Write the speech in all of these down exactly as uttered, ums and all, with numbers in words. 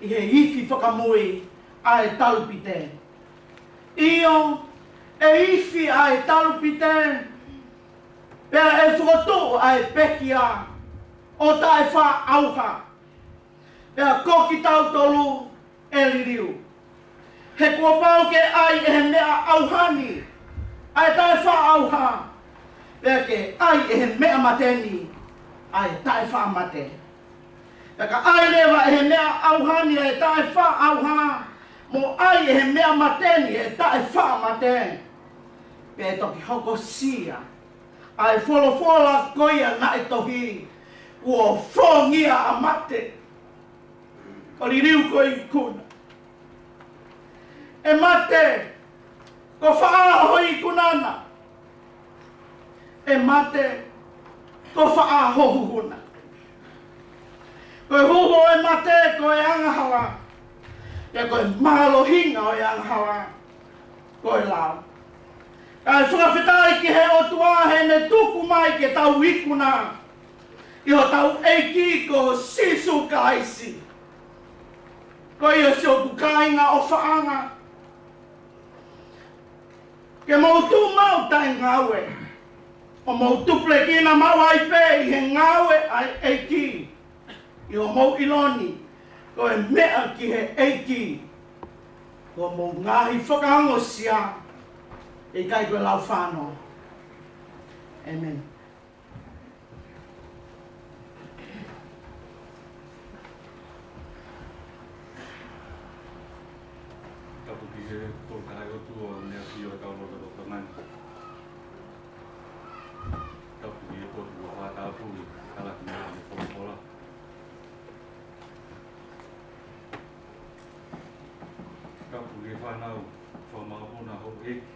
ʻi he ifi fakamui ʻa e talupite. ʻIo, ʻe ifi ʻa e talupite, pea ʻe fokotuʻu ʻa e pekia ʻo taʻefaʻaʻauha, pea ko kitautolu ʻe liliu. He kuo pau ke ʻai ʻe he meʻa ʻauha ni ʻa e taʻefaʻaʻauha, pea ke ʻai ʻe he meʻa mate ni ʻa e taʻefaʻamate. Pea ka ʻai leva ʻe he meʻa ʻauha ni ʻa e taʻefaʻaʻauha, mo ʻai ʻe he meʻa mate ni ʻa e taʻefaʻamate, pea ʻe toki hokosia ʻa e folofola ko ia naʻe tohi, kuo fongia ʻa mate, kuo liliu ko e ikuna. ʻE mate, ko fē ho ikuna na? ʻE mate, ko fē ho huhu na? Ko e huhu ʻo e mate ko e angahala, pea ko e mālohinga ʻo e angahala ko e lao. Kae fakafetaʻi ki he ʻOtua heʻene tuku mai ke tau ikuna ʻi hotau ʻEiki ko Sīsū Kalaisi. Ko ia, siʻoku kāinga ʻofaʻanga, ke mou tuʻu maʻu taʻengaue, ʻo mou tupulekina maʻu ai pē ʻi he ngāue ʻa e ʻEiki, ʻi hoʻomou ʻilo ni ko e meʻa ki he ʻEiki ko hoʻomou ngaahi fakaongosia, ʻikai ko e laufānō. ʻĒmeni. Tapu ki he Tolu Tahaʻi ʻOtua, ʻa e ʻAfio ʻi hotau lotolotonga ni. Tapu ki he potu kuo fakatapui, ʻa e ʻAlo ki he folofola. Tapu ki he fānau fakamakapuna houʻeiki,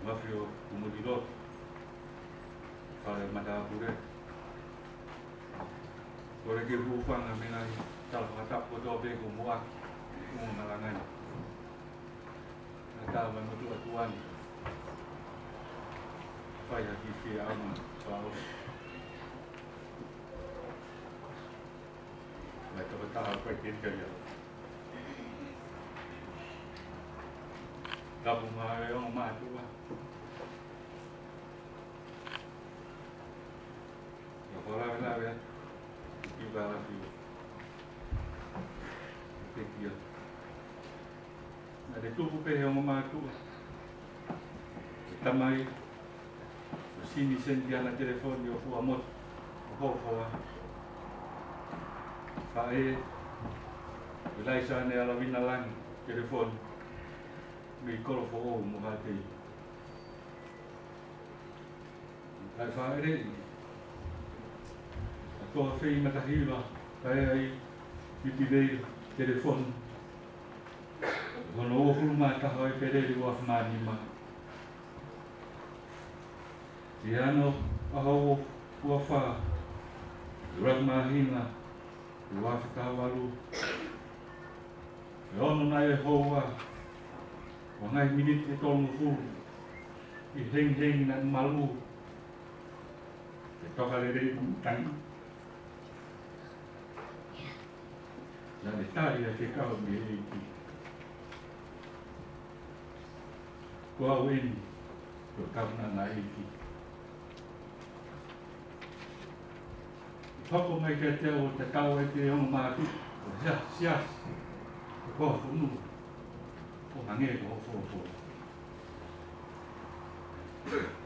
mafio kumuli lotu, fale matāpule. Kole ke u hūfanga mei he ngaahi tala fakatapu kotoa pē kuo muʻaki ʻi he ʻulungaanga ni. Naʻa tau mai motuʻa tuʻa ni, fai ha kiʻi fie ʻaonga fakaʻosi. Mai toko taha pai ke ika ia. Tapu mo e ongo mātuʻa. Ia fakalavelave atu ki he ʻAfio. Ke kia. Naʻa ne tuku pē he ongo mātuʻa, ʻe tamai, ʻo Sini Senitiana Telefoni ʻo Fuaʻamotu ʻo Hofoa. Faʻē, ʻo Laisane ʻAlavina Langi Telefoni mei Kolofoʻou mo Haʻatei. Kae fāʻeleʻi ʻa Toafei Matahiva Paea ʻi Pipivei Telefoni, hono uofulu mā taha ʻo ʻEpeleli ua afe mā nima. ʻI hono ʻaho ua fā ʻo e māhina ua afe taha valu, ʻi he ono nai ʻo e houa, ua nai miniti ʻe tolungofulu, ʻi he hengihengi naʻe malu ke toka lelei ʻa Tangi. Naʻa ne tali ʻa e fekau mei he ʻEiki. Ko au eni, ko e kaunanga ʻa e ʻEiki. Hoko mai kiate au ʻo tatau ai pē ongo mātuʻa, ʻo e siasi, ʻo e kau fonua, ʻo hangē ko hoʻo folofola.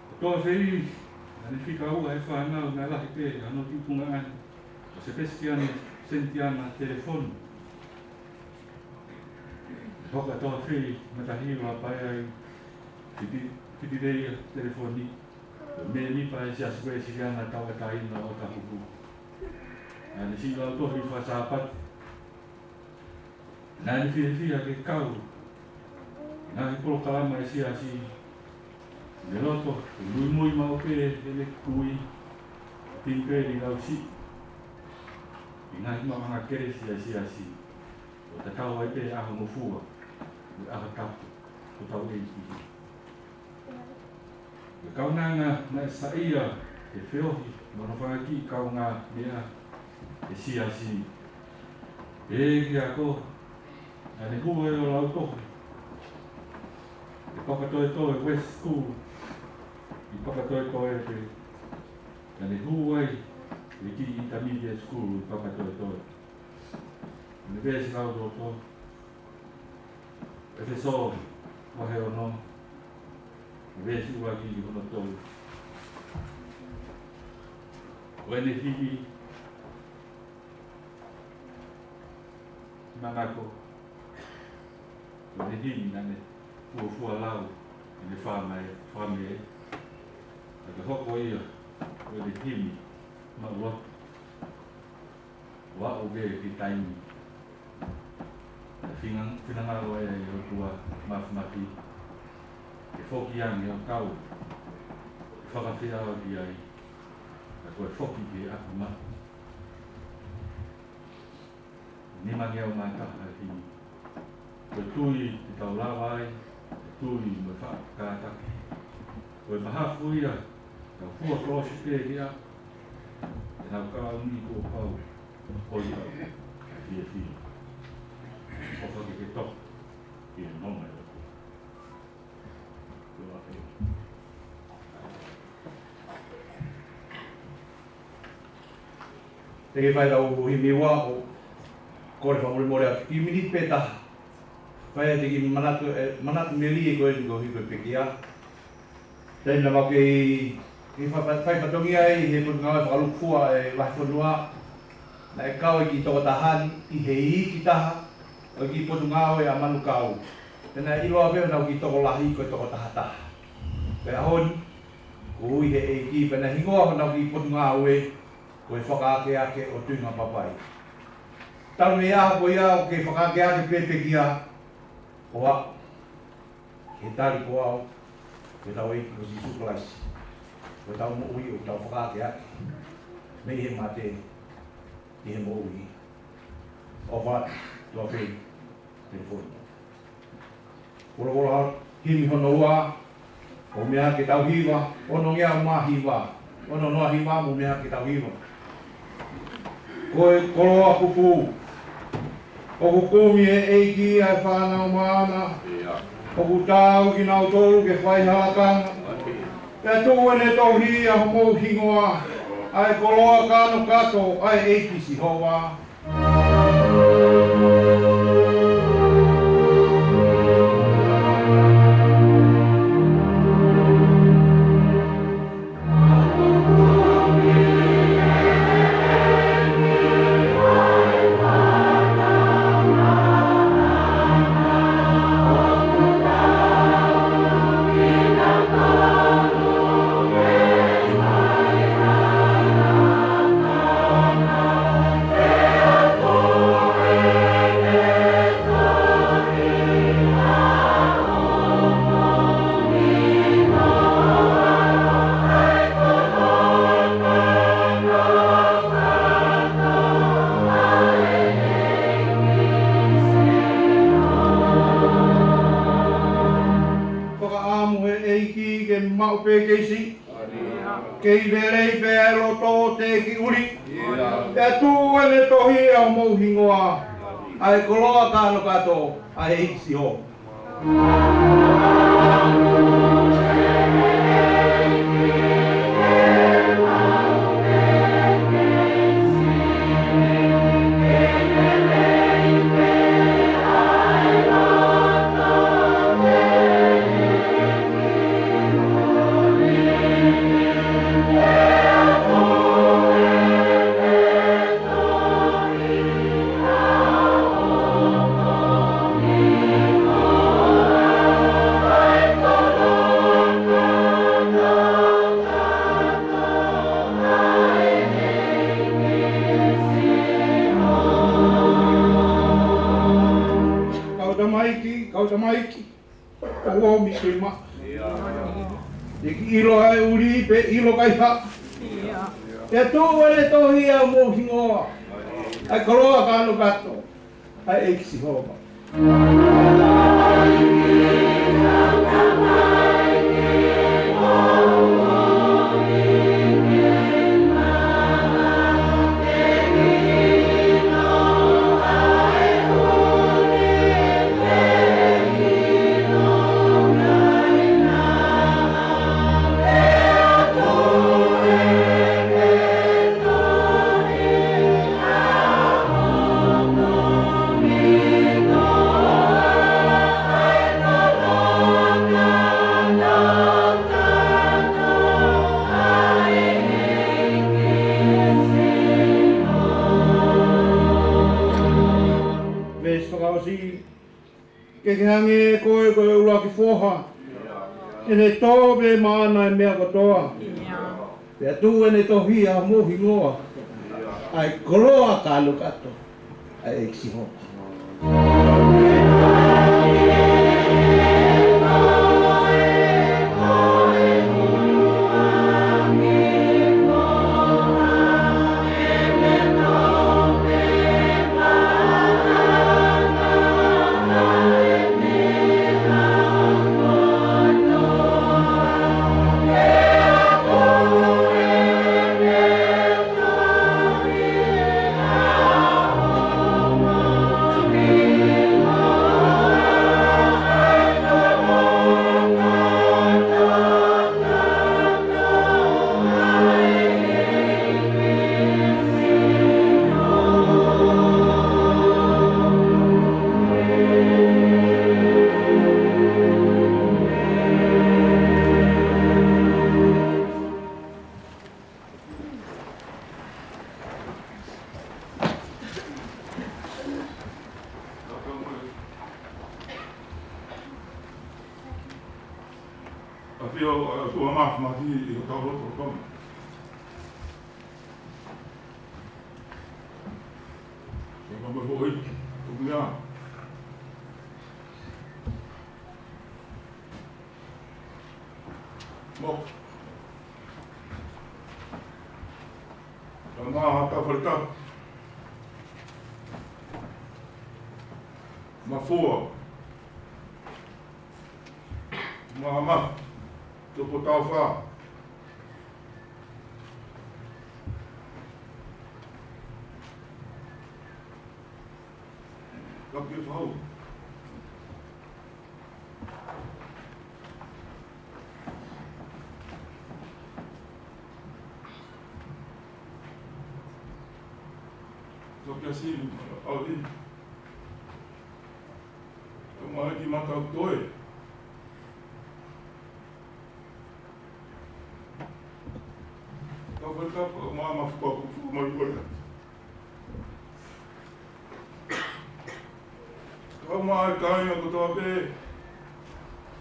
Ko Toafei, naʻa ne fika ua ʻa e fānau, naʻe lahi pē ʻa hono tuʻunga ʻaʻana, ʻo Sepesitiano Senitiana Telefoni. Hoko ʻa Toafei Matahiva Paea ʻi Piti-, Pitiveia Telefoni, ko e mēmipa ʻo e Siasi Uēsiliana Tauʻatāina ʻo Otahuhu. Naʻa ne siʻi lautohi faka-Sāpate. Naʻa ne fiefia ke kau ʻi he ngaahi polokalama ʻa e siasi, ʻi he loto ke muimui maʻu pē ʻene kui, Pinipeli Lausiʻi, ʻi he ngaahi maʻuʻanga kelesi ʻa e siasi, ʻo tatau ai pē ʻa e ʻaho ngofua, ʻi he ʻaho tapu, ko hotau ʻEiki. Ko e kaunanga naʻe saiʻia ke feohi mo hono fanga kiʻi kaungāmeʻa ʻa e siasi, ʻEiki ako, naʻa ne hū ai ʻo lautohi ʻi Papatoetoe West School ʻi Papatoetoe pē, naʻa ne hū ai ʻi he kiʻi Intermediate School ʻi Papatoetoe. Naʻa ne veesi lautohi, ʻEfesō vahe ono, veesi ʻuluaki ki hono tolu. Ko ʻene himi manako, ko ʻene himi naʻa ne fuofua lau ʻene fāmai, fāmai, ka ke hoko ia ko ʻene himi maʻu atu. ʻO aʻu ki he taimi naʻe fina-, finangalo ai ʻa e ʻOtua Māfimafi ke foki ange ʻo kau ʻi he fakafeʻao ki ai, ka ko e foki ki he ʻapi maʻu. Nimangeau mā taha e himi. Ko e tui te tau lava ai, ko e tui mo e faʻa kātaki. Ko e mahafu ia, tau fua kolosi pē ki ai, te nau kau ni kuo pau, ʻo ia, fiefia. ʻOfa ke ke toka, ki he nonga ʻo e ʻOtua. Te ke fai lau himi ua ʻo kole fakamolemole atu ki he miniti pē taha. Fai atu ki he manatu, ʻe, manatu melie ko eni ko e hiko e pekia. Taimi naʻa mau kei, kei fa-, fa-, fai fatongia ai he potungāue fakalūkufua ʻa e vahefonua, naʻe kau e kiʻi tokotaha ni ʻi he iiki taha ʻo e kiʻi potungāue ʻa Manukau. Pea naʻe ʻiloa pē ʻe honau kiʻi tokolahi ko e tokotaha taha. Pea ʻaho ni, kuo ui ʻe he ʻEiki pea naʻe hingoa honau kiʻi potungāue ko e Fakaakeake ʻo Tuingapapai. Talu mei he ʻaho ko ia ʻoku kei fakaakeake pē pekia, ʻo aʻu ki he tali ko au ki hotau ʻEiki ko Sīsū Kalaisi, ko ʻetau moʻui ʻoku tau fakaakeake mei he mate ki he moʻui. ʻOfa atu, tuafei, telefoni. Koloa, koloa, himi hono ua, mou meʻa ke tau hiva, onongeau mā hiva, ono noa hiva, mou meʻa ke tau hiva. Ko e koloa kupu, ʻoku kumi ʻe he ʻEiki ʻa e fānau maʻana, ʻoku taau kinautolu ke fai ha lakanga. Pea tuʻu ʻene tohi ʻi homou hingoa, ʻa e koloa kānokato ʻa e ʻEiki Sihova. Fakaʻamu ʻe he ʻEiki ke maʻu pē kei siʻi, kei lelei pē ʻa e loto ʻo teʻeki ʻuli. Pea tuʻu ʻene tohi ʻi homou hingoa, ʻa e koloa kānokato ʻa e ʻEiki Sihova. Kau tamaiki, kau tamaiki. Ka ua mi ke ma. Te ke ʻilo ʻa e ʻuli pe ʻilo kaihaʻa. Pea tuʻu ʻene tohi ʻi homou hingoa, ʻa e koloa kānokato ʻa e ʻEiki Sihova. Tausi, ke ke hangē koe ko e ʻuluaki foha, ʻe ne tō pē maʻana e meʻa kotoa. Pea tuʻu ʻene tohi ʻi hoʻomo hingoa, ʻa e koloa kākā atu ʻa e ʻEiki Sihova. ʻAfio, ʻa, ʻOtua Māfimafi, ʻi hotau loto, Tonga. Ke mau foʻi, ʻo mea. Mo. Ka mā ha tau fale tau. Mafua. Mā mā. Tupu tau fā. Ka ke fau. Tokua sili, ʻauli. Ka mā ki mata toe. Ka fai ka mā mafua ku fua mai koe. Ka mā e kāinga kotoa pē.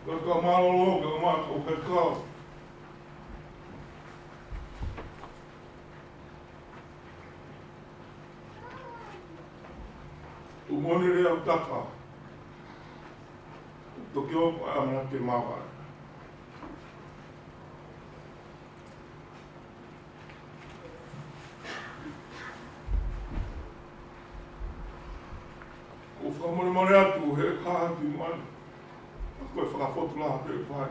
Ka ka mālōlō, ka mā ka fai ka. ʻOku moni lea ʻo taka. Tokio, ʻa, mana ke mava. ʻOku fakamolemole atu he kāti mai. Ko e fakafotu lahi pē fai.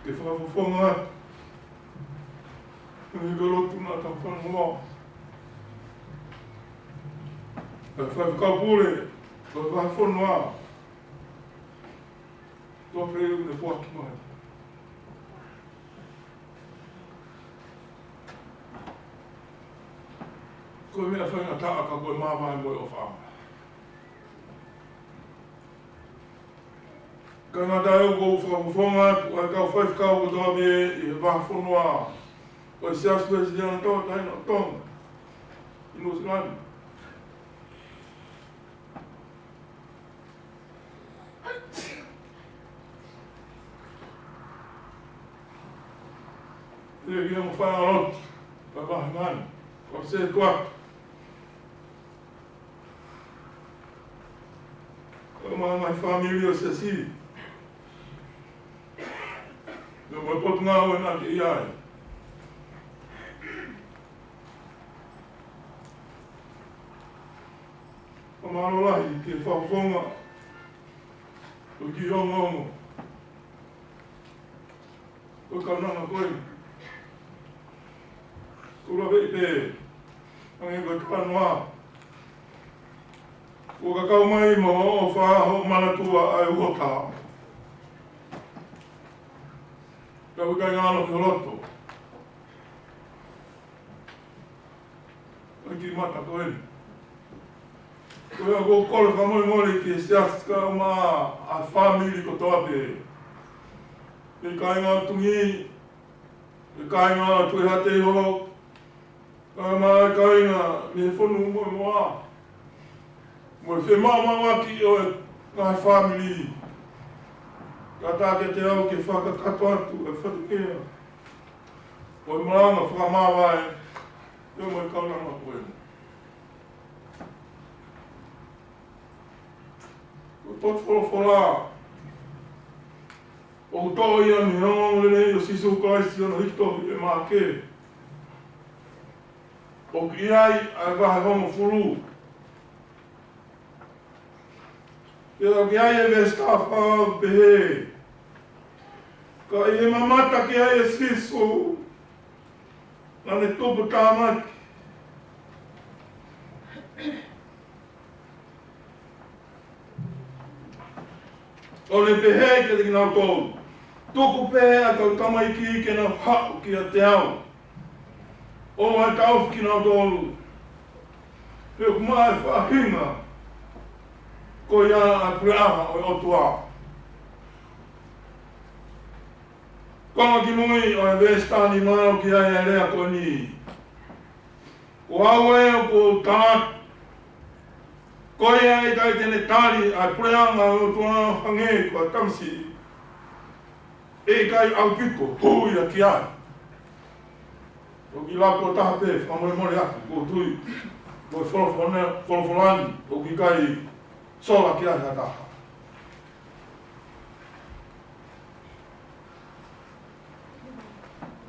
Ke fakafofonga atu. Ko e lotu na ta fanua. Ka faifekau pule, ko e fakafonua. Tō fē ne poaki mai. Ko e meʻa faingataʻa ka ko e māvae mo e ʻofaʻanga. Ka ngata ai ʻoku ou fakafofonga atu ʻa e kau faifekau kotoa pē ʻi he vahafonua ʻo e Siasi Uēsiliana Tauʻatāina ʻo Tonga ʻi Nuʻusila ni. ʻIo, ʻio, mo fai ʻa lotu, ka vahe ngani, ko se tua. Ko e ngaahi fāmili ʻo e Siasi. Ko e potungāue naʻa ke ʻi ai. Fakamālō lahi ki he fakafofonga ʻo e kiʻi ongoongo. Ko e kaunanga ko ē. Ko e lave pē. Hangē ko e talanoa. Kuo ka kau mai mo hoʻo ʻofa, hoʻo manatua ʻa e uho tā. Ka ʻoku ʻikai ngalo ki ho loto. ʻOku ʻi mata ko eni. Ko ia ʻoku ou kole fakamolemole ki he Siasi kae ʻumaʻā ʻa e fāmili kotoa pē. Ki he kāinga ʻo Tuʻi, ki he kāinga ʻo Tuʻi Haʻateiho, Mālō e kāinga mei he Fonumoemoa, mo e femāmāʻaki ʻo e ngaahi fāmili. Kātaki ʻe te au ke fakakakato atu e fatongia ʻo e malanga fakamāvae, ʻio, mo e kaunanga ko eni. Ko e potu folofola ʻoku toʻo ia mei he ongoongolelei ʻo Sīsū Kalaisi ʻi hono hiki tohi ʻe Maʻake, ʻoku ʻi ai ʻa e vahe hongofulu. Pea ʻoku ʻi ai e veesi taha fā ʻoku pehē: Ka ʻi he mamata ki ai ʻe Sīsū, naʻa ne tuputāmaki, ʻo ne pehē kiate kinautolu: Tuku pē ʻa e kau tamaiki ke nau haʻu kiate au, ʻoua ʻe taʻofi kinautolu, he ʻoku maʻa e faʻahinga ko ia ʻa e puleʻanga ʻo e ʻOtua. Konga kimui ʻo e veesi taha nima ʻoku ʻi ai e lea ko eni: Ko au ē ʻoku ou tala atu, ko ia ʻe ʻikai te ne tali ʻa e puleʻanga ʻo e ʻOtua hangē ko e tamasiʻi, ʻe ʻikai ʻaupito hū ia ki ai. ʻOku ʻi ai e lea ko e taha pē, fakamolemole atu, ʻoku ou tui ko e folofola, folofola ni ʻoku ʻikai sola ki ai ha taha.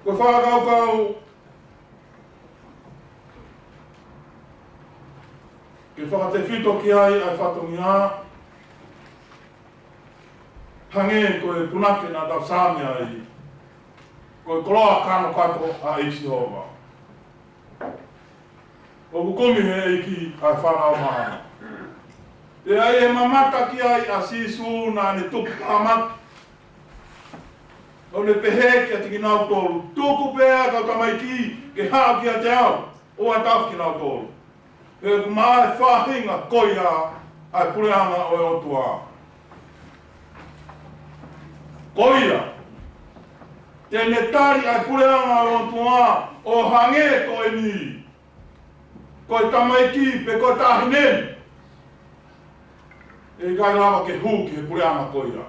Ko e fakakaukau ke fakatefito ki ai ʻa e fatongia, hangē ko e punake naʻa tau saame ai, ko e koloa kanokato ʻa e ʻEiki Sihova. ʻOku kumi he ʻEiki ʻa e fānau maʻana. Pea ʻi he mamata ki ai ʻa Sīsū, naʻa ne tuputāmaki, ʻo ne pehē kiate kinautolu: Tuku pē ʻa e kau tamaiki ke haʻu kiate au, ʻoua ʻe taʻofi kinautolu, he ʻoku maʻa e faʻahinga ko ia ʻa e puleʻanga ʻo e ʻOtua. Ko ia te ne tali ʻa e puleʻanga ʻo e ʻOtua ʻo hangē ko eni, ko e tamaiki pe ko e taʻahine, ʻe ʻikai lava ke hū ki he puleʻanga ko ia.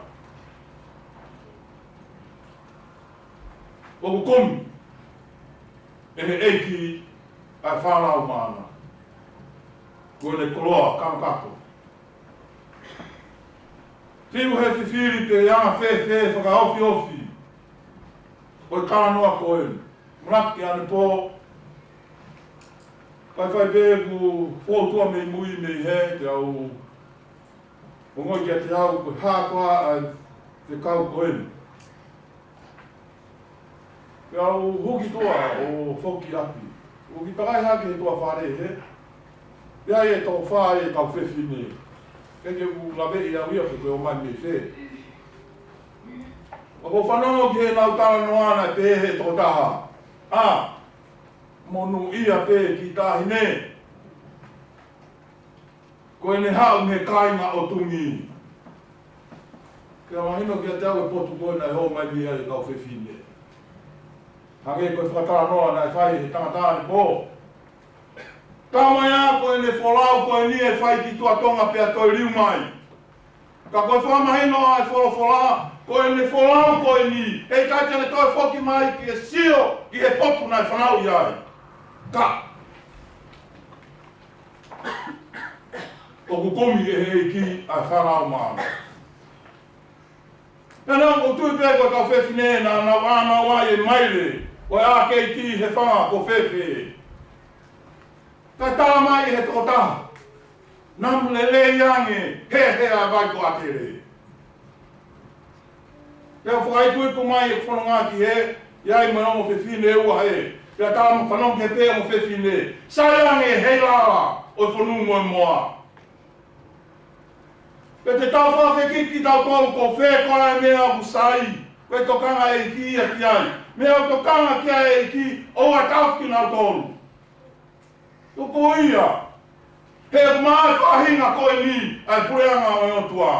ʻOku kumi ʻe he ʻEiki ʻa e fānau maʻana, ko ʻene koloa kanokato. Fiu he fifili pe anga fēfē e fakaofiofi ʻo e talanoa ko eni. Manatu ki he ʻanepō, faifai pē ʻeku fōtua mei mui mei hē, te u ongoʻi kiate au ko e hā koā ʻa e fekau ko eni. Pea u huki tuʻa ʻo foki ʻapi. ʻOku ou kiʻi takai hake he tuʻa fale hē. Pea ʻi ai e toko fā ʻa e kau fefine. Ke ke u laveʻi au ia pe ko e ō mai mei fē. ʻOku ou fanongo ki heʻenau talanoa, naʻe pehē ʻe he tokotaha: ʻA, monūʻia pē kiʻi taʻahine. Ko ʻene haʻu mei he kāinga ʻo Tumi. Pea mahino kiate au e potu ko ē naʻe ō mai mei ai e kau fefine. Hangē ko e fakatalanoa naʻe fai ʻe he tangata ʻanepō. Talamai ko ʻene folau ko eni ʻe fai ki tuʻa Tonga pea toe liliu mai. Ka ko e fakamahino ʻa e folofola, ko ʻene folau ko eni, ʻe ʻikai te ne toe foki mai ke sio ki he potu naʻe fanauʻi ai. Ka ʻoku kumi ʻe he ʻEiki ʻa e fānau maʻana. Pea naʻa ku tui pē ko e kau fefine naʻa nau ʻānaua ʻi he maile ʻo e ʻākeiki he fanga ko fēfē. Ka talamai ʻe he tokotaha, namu lelei ange, hē hē ʻa e vai ko ʻAtele. Pea fakaikuiku mai ʻeku fononga ki hē, ʻi ai mo e ongo fefine ʻe ua hē. Pea tala mo fanongo ki hē pē ongo fefine. Sai ange hei lala ʻo e Fonumoemoa. Pea te tau fakafekiki tautolu ko fē koā e meʻa ʻoku sai, ko e tokanga ʻa e ʻEiki ia ki ai. Meʻa ʻoku tokanga ki ai e ʻEiki, ʻoua ʻe taʻofi kinautolu. Tuku ia, he ʻoku maʻa e faʻahinga ko eni ʻa e puleʻanga ʻo e ʻOtua.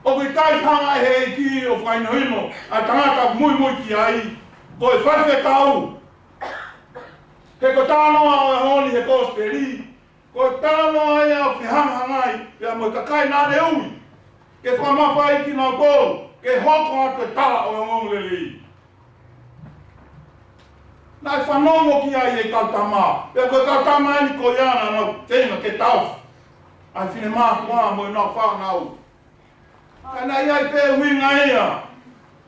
ʻOku ʻikai hanga ʻe he ʻEiki ʻo fakahinohino ʻa e tangata ʻoku muimui ki ai, ko e faifekau. He ko e talanoa ʻo e ʻaho ni he kosipeli, ko e talanoa ia ʻoku fehangahangai pea mo e kakai naʻa ne ui ke fakamafaiʻi kinautolu ke hoko atu e tala ʻo e ongoongolelei. Naʻe fanongo ki ai e kau tama, pea ko e kau tama eni ko ia naʻa nau feinga ke taʻofi ʻa e finemātuʻa mo ʻenau fānau. Ka naʻe ʻi ai pē ʻuhinga ia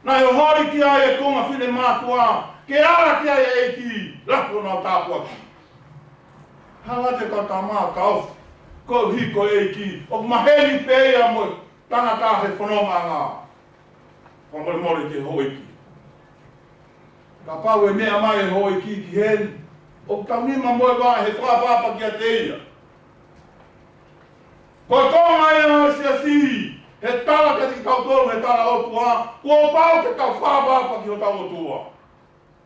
naʻe holi ki ai e konga finemātuʻa ke ala ki ai e ʻEiki, laku ʻo nau tāpuaki. Hala atu e kau tama taʻofi, koeʻuhi ko e ʻEiki ʻoku maheni pē ia mo e tangata he fonongaʻanga. Fakamolemole ki he houʻeiki. Kapau ʻe meʻa mai e houʻeiki ki heni, ʻoku tau nima mo e vaʻe he fakaʻapaʻapa kiate ia. Ko e konga ia ʻo e siasi, he tala kiate kitautolu he tala ʻOtua, kuo pau ke tau fakaʻapaʻapa ki hotau ʻOtua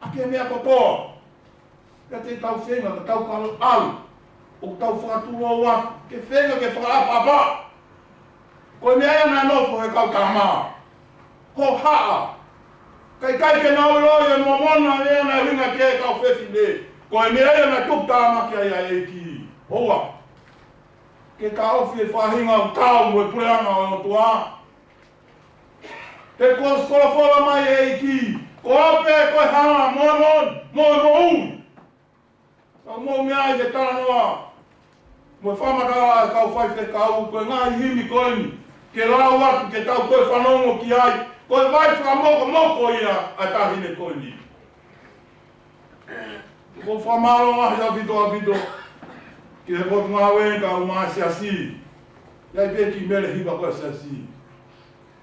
ʻaki e meʻa kotoa. Pea te tau feinga ke tau kalo ʻalu, ʻo tau fakatulou atu ke feinga ke fakaʻapaʻapa. Ko e meʻa ia naʻe nofo he kau tama. Hohaʻa. Kae ʻikai ke nau ʻilo ʻe Momona e meʻa naʻe ʻuhinga ki ai e kau fefine. Ko e meʻa ia naʻe tuku tāmaki ai ʻa e ʻEiki. ʻOua. Ke taʻofi e faʻahinga ʻoku taau mo e puleʻanga ʻo e ʻOtua. He kuo folofola mai e ʻEiki, ko au pē ko e hala mo e moʻoni mo e moʻui. Ka mou meʻa ai he talanoa mo e fakamatala ʻa e kau faifekau, ko e ngaahi himi ko eni ke lau atu ke tau toe fanongo ki ai, ko e vai fakamokomoko ia ʻa e taʻahine ko eni. Ko e fakamālō lahi ʻaupito ʻaupito ki he Potungāue kae ʻumaʻā e siasi. ʻI ai pē ki Mele Hiva ko e siasi.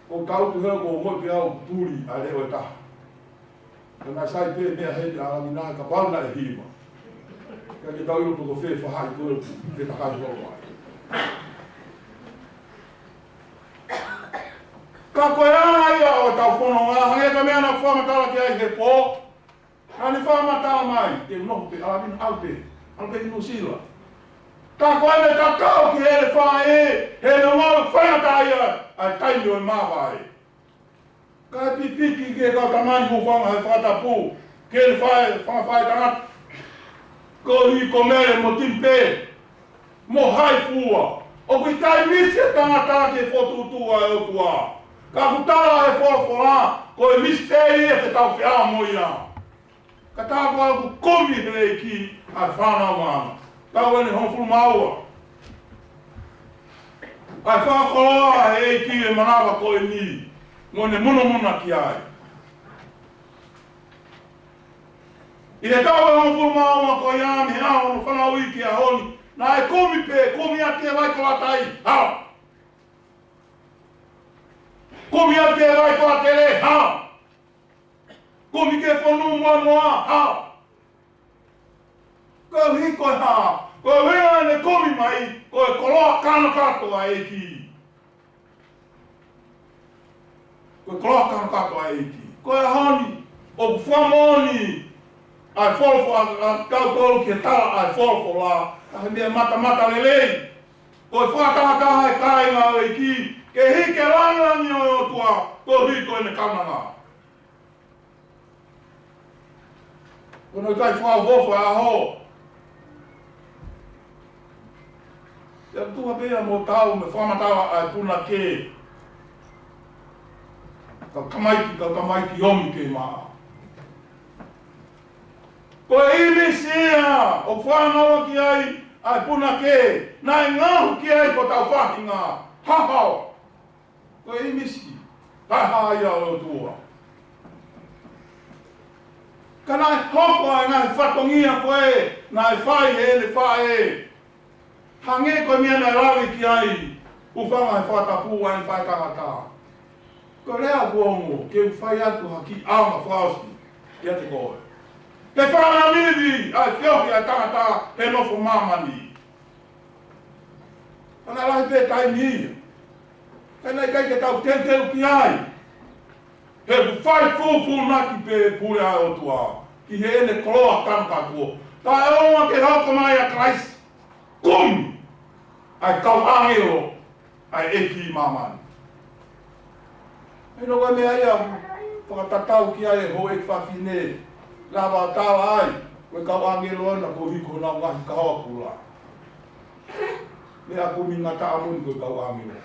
Ko e kau tu he ko mo pē au puli ʻa e leʻo ʻe taha. Ka naʻe sai pē meʻa he te ala mina ka pau naʻe hiva. Ka ke tau ʻilo pe ko fē faʻahi ko e te takai holo ai. Ka ko e anga ia ʻo ʻetau fononga, hangē ko e meʻa naʻa ku fakamatala ki ai he pō. Naʻa ne fakamatala mai, te u nofo pē, ala mina, ʻalu pē, ʻalu pē ki Nuʻusila. Tā ko ʻene tatau ki he ʻelefaʻē, he naʻe ngalo faingataʻaʻia ʻa e taimi ʻo e māvae. Kae pipiki ki he kau tama ni, hūfanga he fakatapu ki he ʻelefaʻē, fanga faʻētangata. Koeʻuhi ko Mele mo Timipē mo Haifua. ʻOku ʻikai misi e tangata ki he fokotuʻutuʻu ʻa e ʻOtua. Ka ʻoku tala ʻe he folofola, ko e misiteli ia te tau feʻao mo ia. Ka tā ko ʻeku kumi he ʻEiki ʻa e fānau maama. Tau eni hongofulu mā ua. ʻA e fakakoloa ʻe he ʻEiki e manava ko eni, mo ʻene munamuna ki ai. ʻI he taʻu ʻe hongofulu mā ua ko ia mei he ʻaho hono fanauʻi ki he ʻaho ni, naʻe kumi pē, kumi atu ki he vai ko Lātai, hala. Kumi atu ki he vai ko Atele, hala. Kumi ki he fonua Moamoa, hala. Koeʻuhi ko e hā? Ko e ʻuhinga ʻene kumi mai, ko e koloa kānokato ʻa e ʻEiki. Ko e koloa kānokato ʻa e ʻEiki. Ko e ʻaho ni, ʻoku fakamoʻoni ʻa e folofola, ʻa, ʻa kitautolu ki he tala ʻa e folofola, ʻa e meʻa matamatalelei. Ko e fakatahataha e kāinga ʻo e ʻEiki ke hiki e lāngilangi ʻo e ʻOtua, koeʻuhi ko ʻene kaunanga. Ko hono ʻikai fakaʻofoʻofa ʻaho. ʻIa tuha pē ia mo tau mei he fakamatala ʻa e punake. Kau tamaiki, kau tamaiki ʻomi ke maʻa. Ko e ʻīmisi ia ʻoku fanongo ki ai ʻa e punake, naʻe ngaohi ki ai hotau faʻahinga. Hahau. Ko e ʻīmisi, kae hā ia ʻo e ʻOtua. Ka naʻe hoko ʻa e ngaahi fatongia ko ē naʻe fai ʻe he ʻelefaʻē. Hangē ko e meʻa naʻe lave ki ai, hūfanga he fakatapu ʻa e faʻētangata. Ko e lea ʻoku ongo, ke u fai atu ha kiʻi ʻaonga fakaʻosi kiate koe. He fānau Ninive, ʻa e feohi ʻa e tangata he nofo māmani. Ka naʻe lahi pē taimi ia. Ka naʻe ʻikai ke tau teuteu ki ai. He ʻoku fai fūfūnaki pē pule ʻa e ʻOtua ki heʻene koloa kānokato. Taʻeʻoua ke hoko mai ʻa Kalaisi. Kumi ʻa e kau ʻāngelo ʻa e ʻEiki ʻi māmani. ʻI he ko e meʻa ia ʻoku fakatatau ki ai e houʻeiki fafine, lava ʻo tala ai, ko Ko e kau ʻāngelo ʻana ko e hiko nau ngaahi kahoa kula. Meʻa kumi ngataʻa moʻoni ko e kau ʻāngelo.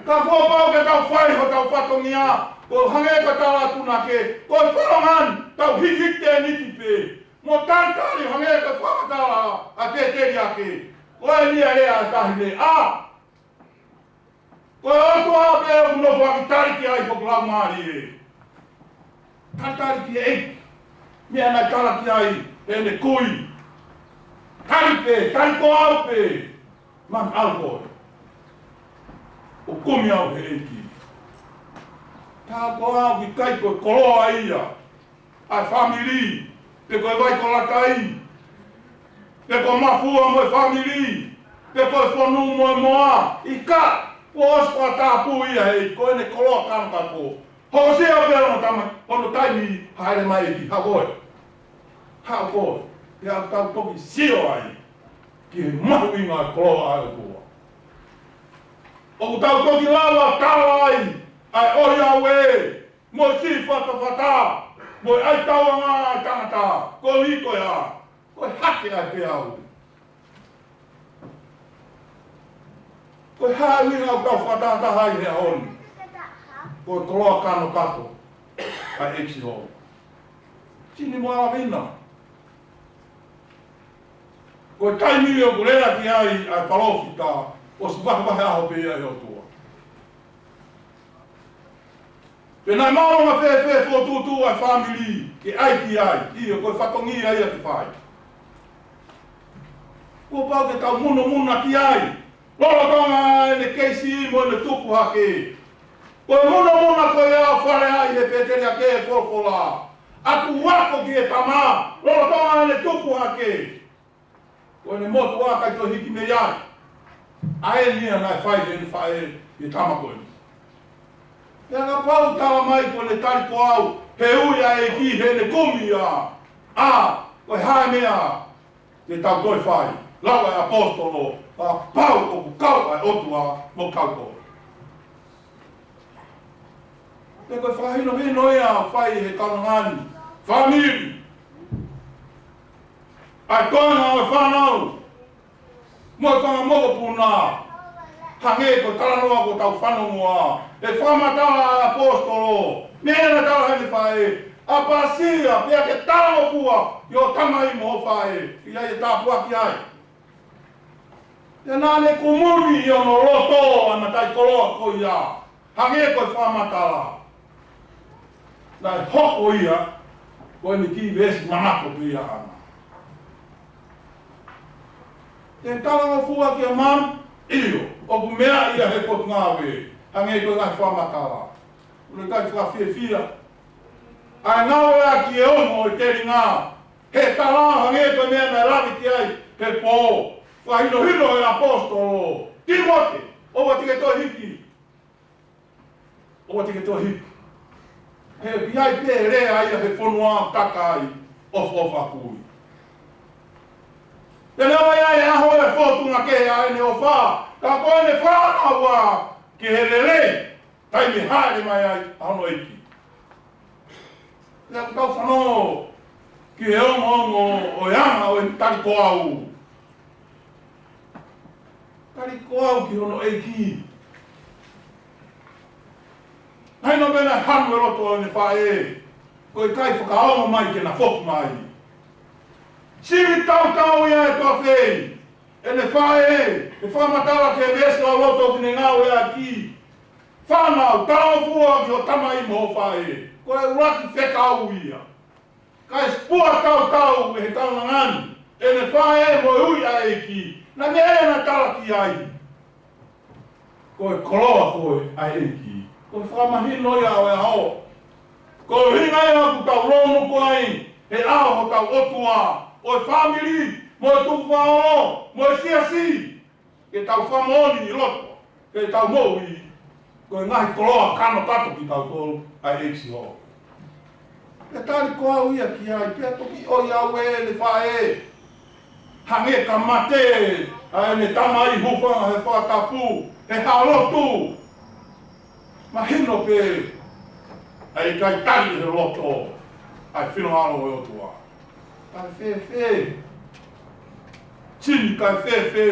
Ka kuo pau ke tau fai hotau fatongia, ko e hangē ko e tala atu naʻe, ko e fatongia, tau hiki tēniti pē. Mo talitali hangē ko e fakamatala ʻa Pēteli ake. Ko e lea lea ʻa e tahi lea. Ko e ʻOtua pē ʻoku nofo ʻaki tali ki ai hoku laumālie. Talitali ki he ʻEiki. Meʻa naʻe tala ki ai ʻene kui. Tali pē, tali ko au pē. Man au koe. ʻO kumi au he ʻEiki. Tā ko au ki kai ko e koloa ia ʻa e fāmili, pe ko e vai ko latai, pe ko Mafua mo e fāmili, pe ko e fonu mo e moa, ʻikai, kuo ʻosi fakatapui ia he ko ʻene koloa kanokato. Hōsea pē hono tama, hono taimi, haere mai ʻEiki, haʻu koe. Haʻu koe, pea tau toki sio ai, ki he mahuʻinga ʻo e koloa ʻa e ʻOtua. ʻOku tau toki lava tala ai, ʻa e ʻoiauē, mo e siʻi fatafata, mo e ʻaitauanga ʻa e tangata, ko e hiko ia, ko e hake ʻa e peau. Ko e hā ʻuhinga ʻoku tau fakatahataha ai he ʻaho ni? Ko e koloa kanokato ʻa e ʻEiki Sihova. Sini mo Alavina. Ko e taimi ʻoku lea ki ai ʻa e palōfita, ʻosi vahevahe ʻaho pē ia ʻe he ʻOtua. Pea naʻe māʻolunga fēfē fokotuʻutuʻu ʻa e fāmili ke ʻai ki ai, ʻio ko e fatongia ia ke fai. Kuo pau ke tau munomuna ki ai, lolotonga ʻene keisi mo ʻene tupu hake. Ko e munomuna ko ia ʻoku fale ai he Pēteli ake e folofola. ʻOku ako ki he tama, lolotonga ʻene tupu hake. Ko ʻene motuʻa ʻikai toe hiki mei ai. ʻA eni ia naʻe fai ʻe heʻene faʻē ki he tama ko eni. Pea kapau tala mai ko ʻene tali ko au, he ui ʻa e ʻEiki heʻene kumi ia. ʻA, ko e hā e meʻa te tau toe fai? Lau ʻa e ʻaposetolo, kapau ʻoku kau ʻa e ʻOtua mo kau koe. Pea ko e fakahinohino ia ʻoku fai he kaunanga ni. Fāmili. ʻA e toenga ʻo e fānau. Mo e fanga mokopuna. Hangē ko e talanoa kuo tau fanongoa. ʻE fakamatala ʻa e ʻaposetolo. Meʻa naʻe tala heʻene faʻē. ʻApasia, pea ke talangofua ki hoʻo tamai mo hoʻo faʻē. ʻI ai e tāpuaki ai. Pea naʻa ne kumuni ʻi hono loto ʻa e mataʻikoloa ko ia. Hangē ko e fakamatala. Naʻe hoko ia, ko ʻene kiʻi veesi manako pē ia ʻana. Te talangofua kia Manu, ʻio, ʻoku meaʻi ia he Potungāue, hangē ko e ngaahi fakamatala. ʻOku ʻikai fakafiefia. ʻA e ngāueʻaki e ongo ʻo e telinga, he tala hangē ko e meʻa naʻe lave ki ai he pō. Fakahinohino ʻe he ʻaposetolo. Tīmote, ʻoua te ke toe hiki. ʻOua te ke toe hiki. He ʻoku ʻi ai pē lea ia he fonua ʻoku taka ai ʻofa ʻofa kui. Te ne ʻai ai ʻa e ʻaho ʻe fōtunga kehe ʻa ʻene ʻofa, ka ko ʻene fānau ʻa ki he lelei, taimi haʻele mai ai ʻa hono ʻEiki. Pea ʻoku tau fanongo ki he ongoongo ʻo e anga ʻo e tali ko au. Tali ko au ki hono ʻEiki. Naʻe ʻi ai e meʻa naʻe hanu e loto ʻo ʻene faʻē, ko e ʻikai fakaongo mai ke na foki mai. Sivi tautau ia ʻe Toafei, ʻene faʻē, ʻe fakamatala ki he veesi ʻo e loto ʻoku ne ngāueʻaki. Fānau, talangofua ki hoʻo tamai mo hoʻo faʻē. Ko e ʻuluaki fekau ia. Kae sipua tautau ʻe he kaunanga ni, ʻene faʻē mo e ui ʻa e ʻEiki, naʻe meʻa ia naʻe tala ki ai. Ko e koloa koe ʻa e ʻEiki. Ko e fakamahino ia ʻo e ʻaho. Ko e ʻuhinga ia ʻoku tau lonu ko ai, he ʻaho hotau ʻOtua, ʻo e fāmili, mo e tukufakaholo, mo e siasi. Ke tau fakamoʻoni ʻi loto, ke tau moʻui, ko e ngaahi koloa kanokato kitautolu ʻa e ʻEiki Sihova. Pea tali ko au ia ki ai, pea toki ʻoiauē ʻene faʻē. Hangē ka mate ʻa ʻene tamai, hūfanga he fakatapu, he hala lotu. Mahino pē ʻa ʻIkai tali ʻe he loto ʻa e finangalo ʻo e ʻOtua. Kae fēfē? Sini, kae fēfē?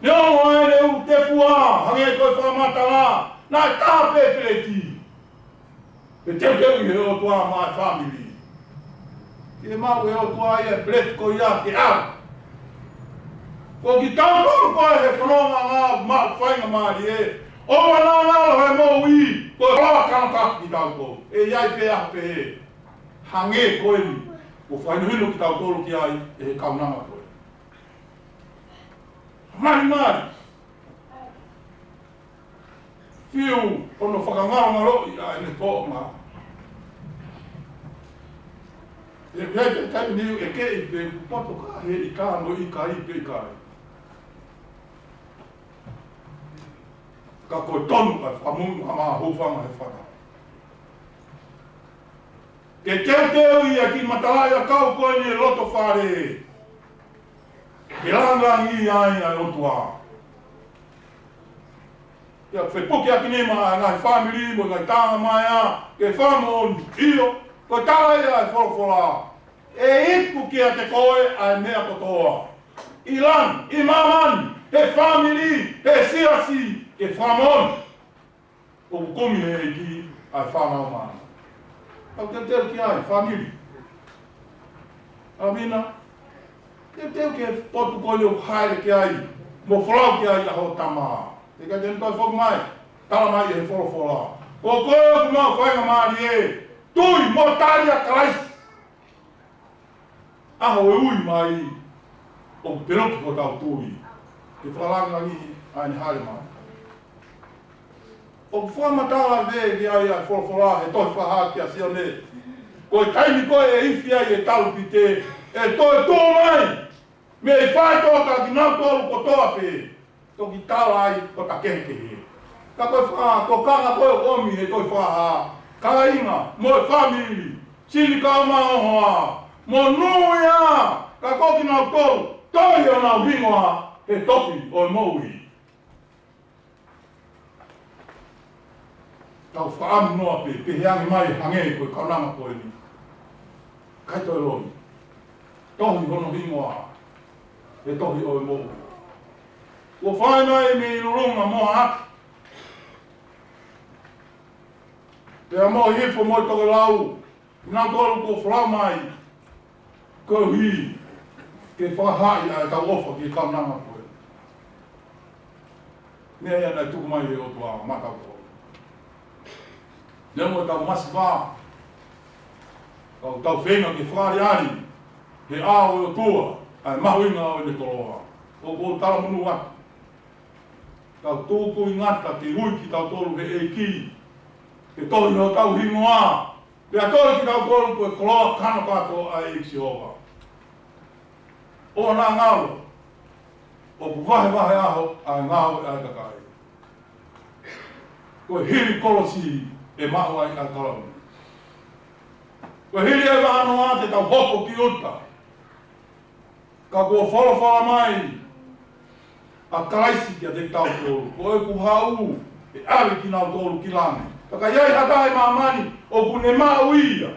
Neongo ʻene ʻū tefua, hangē ko e fakamatala, naʻe taha pē peleti. Pea teuteuʻi ʻe he ʻOtua maʻa e fāmili. Ke maʻu ʻe he ʻOtua ia e peleti ko ia ke ʻalu. Ko kitautolu ko ē he fononga ngāue maʻu faingamālie, ʻoua naʻa ngalo he moʻui, ko e koloa kano kaki kitautolu. ʻE ʻi ai pē ʻaho pehē, hangē ko eni, kuo fakahinohino kitautolu ki ai ʻe he kaunanga ko ē. Malimali. Fiu hono fakangalongaloʻi ʻa ʻene tōʻonga. ʻE pehē pē taimi ni ʻe kei pē poto ka he ʻikai mo ʻikai pe ʻikai. Ka ko e tonu ʻa e fakamoʻoni ʻa e hūfanga he fata. Ke teuteu ia ki he matalaʻiʻakau ko eni ʻi loto fale. Ke langilangiʻia ai ʻa e ʻOtua. Ke fepukeaki nima ʻa e ngaahi fāmili mo e ngaahi taʻanga mai ā, ke fakamoʻoni. ʻIo, ko e tala ia ʻa e folofola. ʻE iku kiate koe ʻa e meʻa kotoa. ʻI langi, ʻi māmani, he fāmili, he siasi, ke fakamoʻoni. ʻOku kumi he ʻEiki ʻa e fānau maʻana. Tau teuteu ki ai, fāmili. ʻAmina. Teuteu ki he potu ko eni ʻoku haʻele ki ai, mo folau ki ai ʻa hoʻo tama. ʻIkai te ne toe foki mai, tala mai ʻe he folofola. Ko koe ʻoku maʻu faingamālie, tui mo tali ʻa Kalaisi. ʻAho e ui mai, ʻoku peloki hotau tui. Ke fakalangilangiʻi ʻa ʻene hāʻele mai. ʻOku fakamatala pē ki ai ʻa e folofola he tohi Fakahā kia Sione. Ko e taimi ko ē ʻe ifi ai e talupite, ʻe toe tuʻu mai mei faʻitoka kinautolu kotoa pē. Toki tala ai ko e takehekehe. Ka ko e fā, ko e kanga ko ē ʻoku ʻomi he tohi Fakahā, kāinga, mo e fāmili, sini kau maʻa hoʻo hoa, monūʻia, ka ko kinautolu, tohi honau hingoa he tohi ʻo e moʻui. Tau fakaʻamu noa pē, pehē ange mai hangē ko e kaunanga ko eni. ʻIkai toe loi. Tohi hono hingoa he tohi ʻo e moʻui. Kuo fai mai mei lulunga mo hake. Pea mo hifo mo tokelau. Naʻa tolu kuo folau mai. Koeʻuhi ke fakahaaʻi ʻa ʻetau ʻofa ki he kaunanga ko ē. Meʻa ia naʻe tuku mai ʻe he ʻOtua maʻatautolu. Neongo ʻetau masiva, ka ʻoku tau feinga ke fakaʻaliʻali he ʻao ʻo e ʻOtua ʻa e mahuʻinga ʻo ʻene koloa. ʻOku ou talamonū atu. Tau tuku ʻi ngata ke ui kitautolu he ʻEiki. Ke tohi hotau hingoa. Pea tohi kitautolu ko e koloa kano katoa ʻa e ʻEiki Sihova. ʻOua naʻa ngalo, ʻoku vahevahe ʻaho ʻa e ngāue ʻa e kakai. Ko e hili kolosi ʻe maʻu ai ʻa e kalauni. Ko e hili ʻa e vaʻa noa te tau hoko ki ʻuta. Ka kuo folofola mai ʻa Kalaisi kiate kitautolu, ko ʻeku haʻu ke ʻave kinautolu ki langi. Ka ka ʻi ai ha taha ʻi māmani ʻoku ne maʻu ia,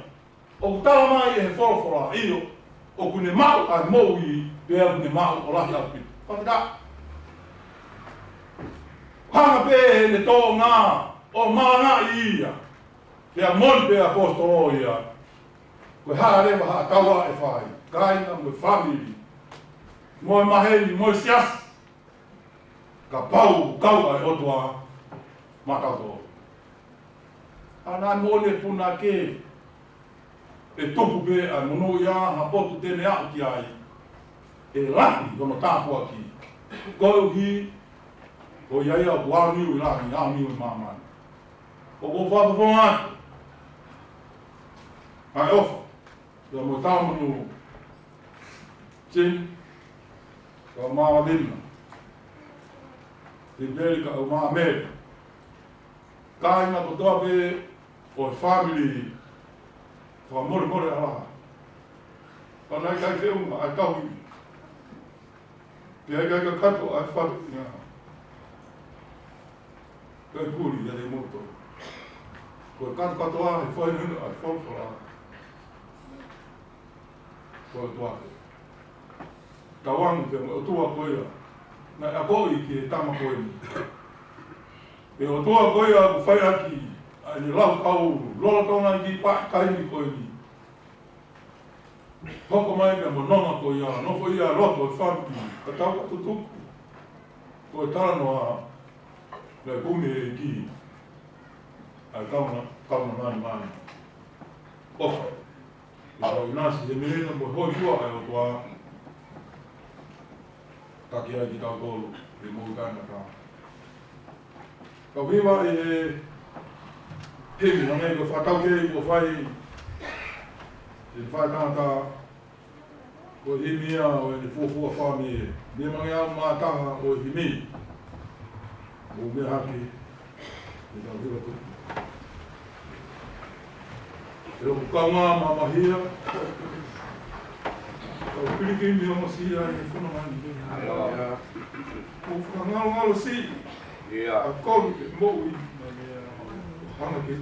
ʻoku tala mai ʻe he folofola, ʻio, ʻoku ne maʻu ʻa e moʻui, pea ʻoku ne maʻu ʻo lahi ʻaupito. Fakafetaʻi. Hanga pē heʻene tōʻonga ʻo malangaʻi ia. Pea moʻoni pē ʻaposetolo ia. Ko e hā leva ha taua ʻe fai, kāinga mo e fāmili, mo e maheni, mo e siasi, kapau ʻoku kau ʻa e ʻOtua maʻatautolu. ʻA, naʻe moʻoni e punake, ʻe tupu pē ʻa e monūʻia ha potu te ne aʻu ki ai, ʻe lahi hono tāpuaki. Koeʻuhi ko ia ia ʻoku aoniu ʻi langi, aoniu ʻi māmani. ʻOku ou fakafofonga atu ʻa e ʻofa, pea mo e talamonū, Sini, kae ʻumaʻā Lavina, Ipeli kae ʻumaʻā Mele. Kāinga kotoa pē ʻo e fāmili, fakamolemole ʻa e laha. Ka naʻe ʻikai feʻunga ʻa e tauhi. Pea ʻikai kakato ʻa e fatu ia. Kai puli ia te moto. Ko e kātoa he fai nunu ʻa e folofola. Ko e ʻOtua. Tauange pē mo e ʻOtua ko ia naʻe akoʻi ki he tama ko eni. Pea ʻOtua ko ia ʻoku fai ʻaki ʻa ʻene laukau lolotonga ʻi he kiʻi pā taimi ko eni. Hoko mai pea mo e nonga ko ia, nofo ia ʻi loto ʻo e fāmili, ka tau ka tutuku. Ko e talanoa naʻe kumi ʻe he ʻEiki ʻa e kaunga, kaunga mani mani. ʻOfa. Ke tau ʻinasi he melino mo e hōifua ʻa e ʻOtua. Taki ai kitautolu he moʻui taʻengata. Kau hiva ʻi he himi, hangē ko e fakataukei kuo fai ʻe he faʻētangata, ko e himi ia ʻo ʻene fuofua fāmili. Nima ngeau mā taha ʻo e himi. Mou meʻa hake, ke tau hiva tuku. ʻE hoku kaungā mamahia, kau pilikimi ʻo Masia ʻi he fononga ni. ʻOku fakangalongalo siʻi ʻa e kolu ke moʻui, hanga ki he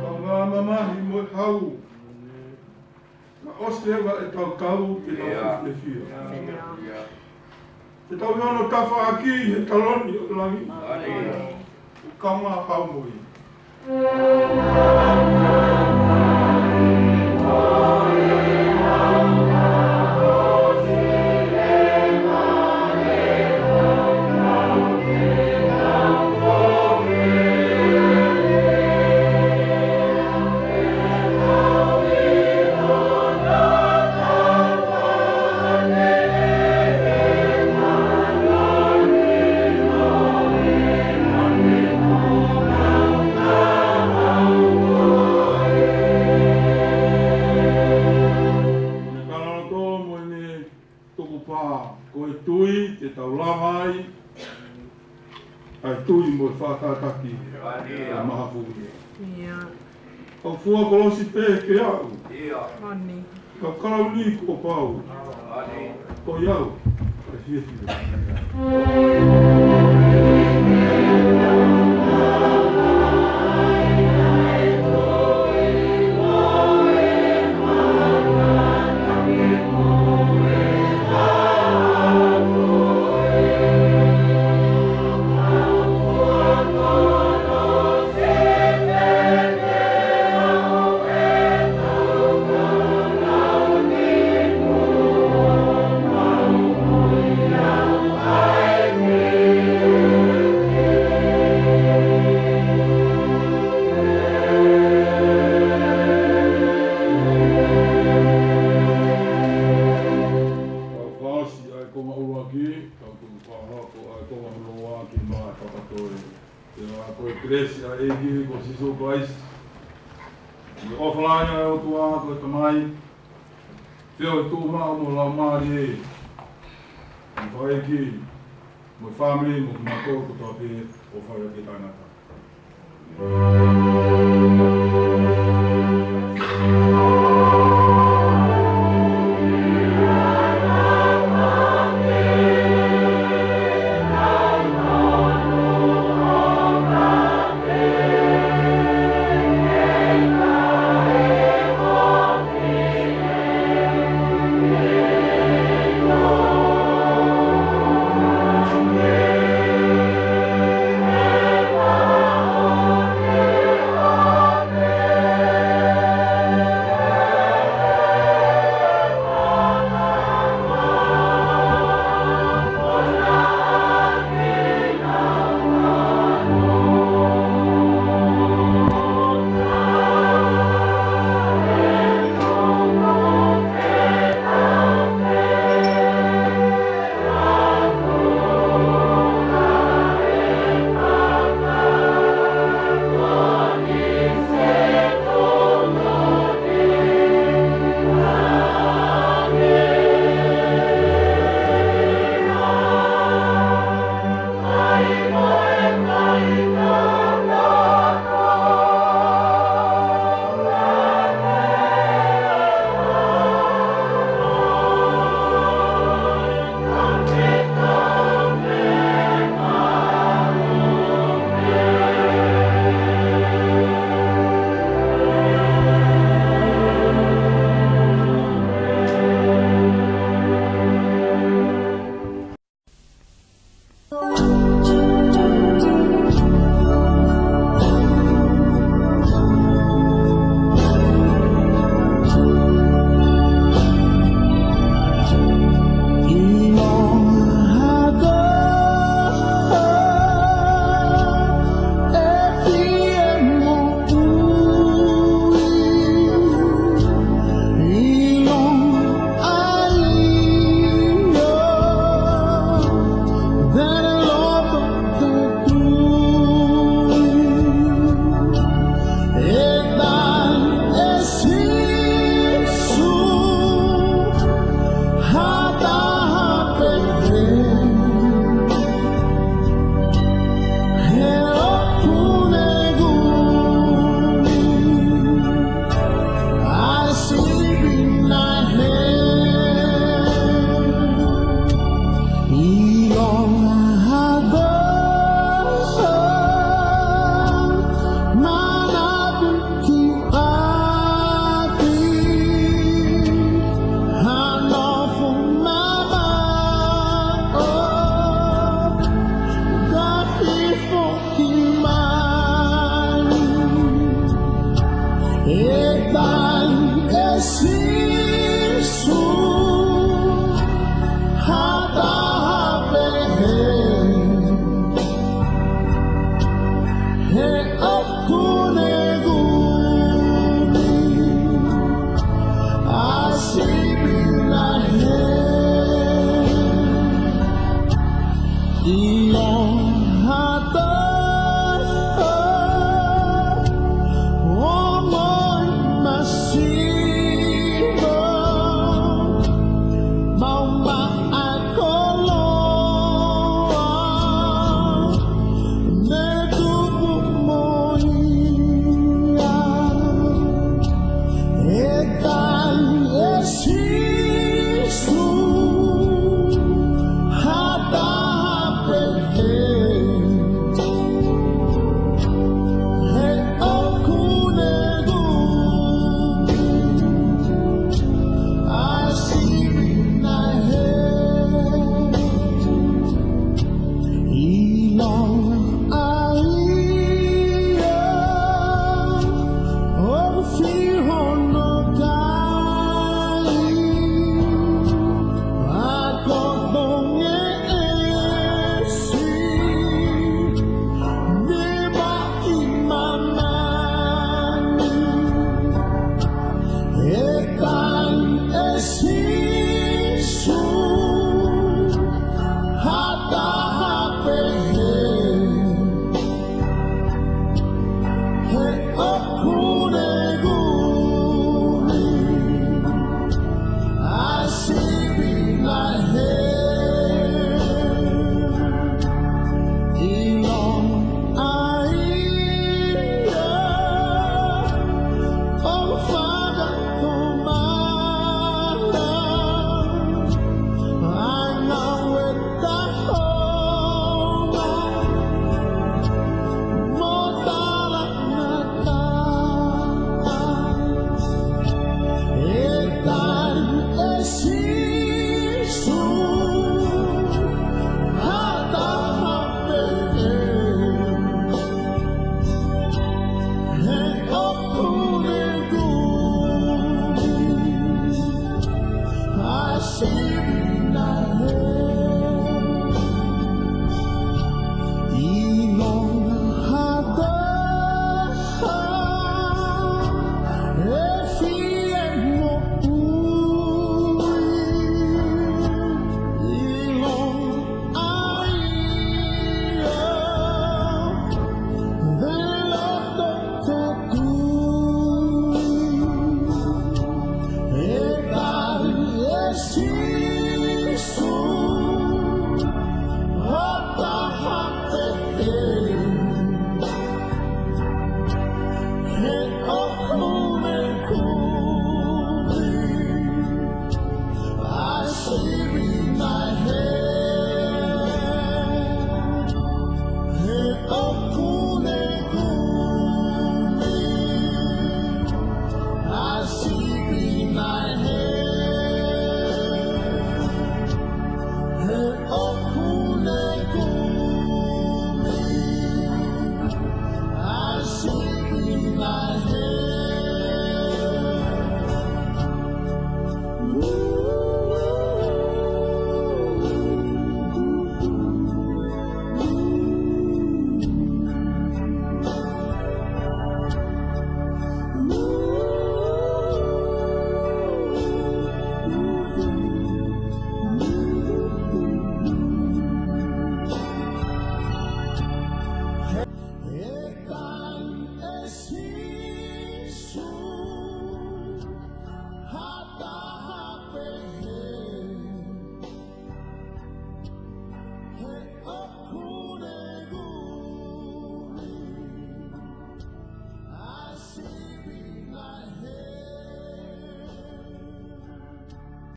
Kaungā mamahi mo e hau. Ka ʻosi leva ʻetau tau ke tau fiefia. Ke tau ʻi hono tafaʻaki he taloni ʻo e langi. Kaungā kau moʻui. Ko e kanoto mo ʻene tukupā, ko e tui te tau lava ai ʻa e tui mo e faʻa kātaki ʻa e mahafu. Kau fua kolosi pē ke aʻu. Kau kalauni kuo pau. Ko au, ʻa e fiefia. Kau fakaʻosi ʻa e konga ʻuluaki, kau tuku fakahoko ʻa e konga hono ua ki he maʻa papatoe. Pea ko e kelesi ʻa e ʻEiki ko Sīsū Kalaisi, mo e ʻofa lahi ʻa e ʻOtua ko e Tamai, feohi tuʻumaʻu mo e Laumālie, mo e fakaʻeiki, mo e fāmili, mo kimautolu kotoa pē ʻoku fai ʻaki e taʻengata.